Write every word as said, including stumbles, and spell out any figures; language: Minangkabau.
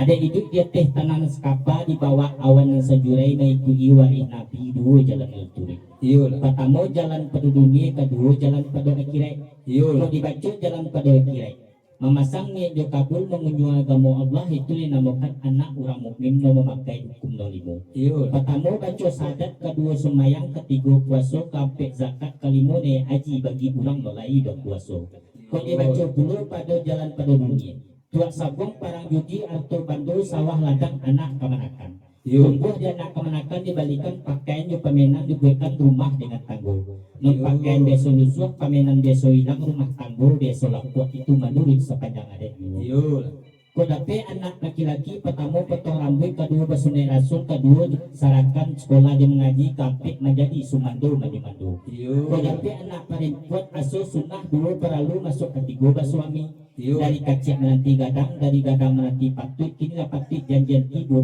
Ado iduik di ateh tanah nan sakapa, di bawah awan nan sajurai, maikuik-i warih Nabi, duo jalan nan dituruik. Iyolah. Partamo jalan pado dunia, kaduo jalan pado akhirat. Iyolah. Kok dibaco jalan pado akhirat, mamasang niaik jo kabul, mangunyuang agamo Allah, itu dinamokan anak urang mukmin nan mamakai hukum nan limo. Iyolah. Partamo baco sahadat, kaduo sumbayang, katigo puaso, kaampek zakat, kalimo naiak haji bagi urang nan lai bakuaso. Kok dibaco pulo pado jalan pado dunia, tuak sabuang parang judi, arto bando, sawah ladang, anak kamanakan. Iyo. Tumbuah di anak kamanakan, dibalikan pakaian jo pamainan, dibuekkan rumah dengan tanggo. Nan Iyo. pakaian biaso lusuah, pamainan biaso ilang, rumah tanggo biaso lapuak, itu manuruik sapanjang adat juo. Iyo. Kok dapek anak laki-laki, partamo potong rambuik, kaduo basunaik rasul, kaduo sarahkan sakolah jo mangaji, kaampek manjadi sumando manjumando. Iyo. Kok dapek anak parampuan, aso sunnah duo paralu, masuak katigo basuami. Iyo. Dari kaciak mananti gadang, dari gadang mananti patuik, kini lah patuik janjian tibo